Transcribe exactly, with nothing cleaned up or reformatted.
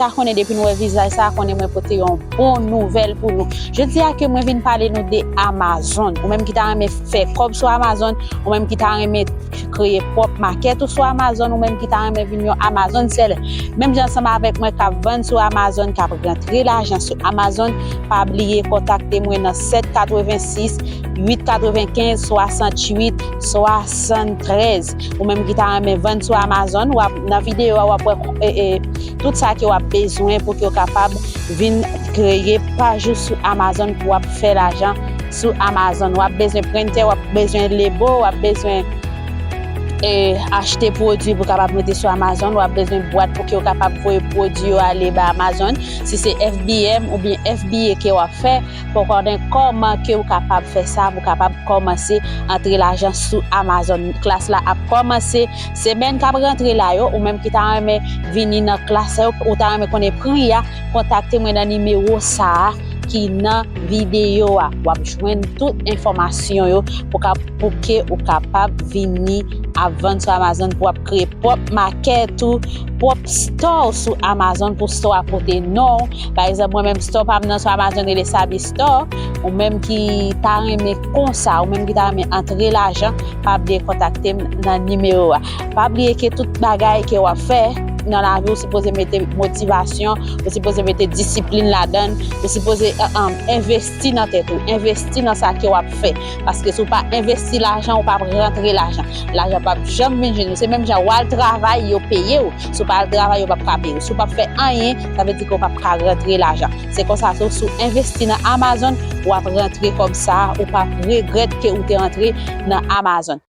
Sa konnen depi nou wè vizaj sa, konnen mwen pote yon bon nouvèl pou nou. Jodi a ke mwen vin pale nou de Amazon. Ou menm ki ta renmen fè kòb sou Amazon, ou menm ki ta renmen kreye pwòp makèt ou sou Amazon, ou menm ki ta renmen vin yon Amazon seller. Menm jan ansanm avèk mwen k ap vann sou Amazon, k ap rantre lajan sou Amazon, pa bliye kontakte mwen nan sèt katrevensis, uit katrevenkenz, swasanntuit, swasanntrèz. Ou menm ki ta renmen vann sou Amazon, w ap, nan videyo a, w ap wè, e, e, tout sa ke w ap bezwen pou ke w kapab vin kreye paj ou sou Amazon pou w ap fè lajan sou Amazon. W ap bezwen printer, w ap bezwen lebo, w ap bezwen, e, achte pwodui pou kapab mete sou Amazon. W ap bezwen bwat pou ke w kapab voye pwodui yo ale ba Amazon. Si se F B M oubyen F B A ke w ap fè, pou konnen kòman ke w kapab fè sa, pou kapab kòmanse antre lajan sou Amazon. Klas la ap kòmanse semèn k ap rantre la yo. Ou menm ki ta renmen vini nan klas la yo, ou ta renmen konnen pri a, kontakte mwen nan nimewo sa a ki nan videyo a. W ap jwenn tout enfòmasyon yo pou ka, pou ke ou kapab vini ap vann sou Amazon, pou w ap kreye pwòp makèt ou, pwòp store sou Amazon, pou store a pote non w. Pa egzanp, mwen menm store pa m nan sou Amazon rele Sabi Store. Ou menm ki ta renmen konsa, ou menm ki ta renmen antre lajan, pa bliye kontakte m nan nimewo a. Pa bliye ke tout bagay ke w ap fè nan lavi, ou sipoze mete motivasyon, ou sipoze mete disiplin ladan l, ou sipoze, e, e, envesti nan tèt ou, envesti nan sa ke w ap fè. Paske si w pa envesti lajan, ou p ap rantre lajan. Lajan p ap janm vin jwenn ou. Se menm jan w al travay, yo peye w. Si w pa al travay, yo p ap ka peye w. Si w p ap fè anyen, sa vle di ke w p ap ka rantre lajan. Se konsa tou, si w envesti nan Amazon, w ap rantre kòb sa a, ou p ap regrèt ke ou te rantre nan Amazon.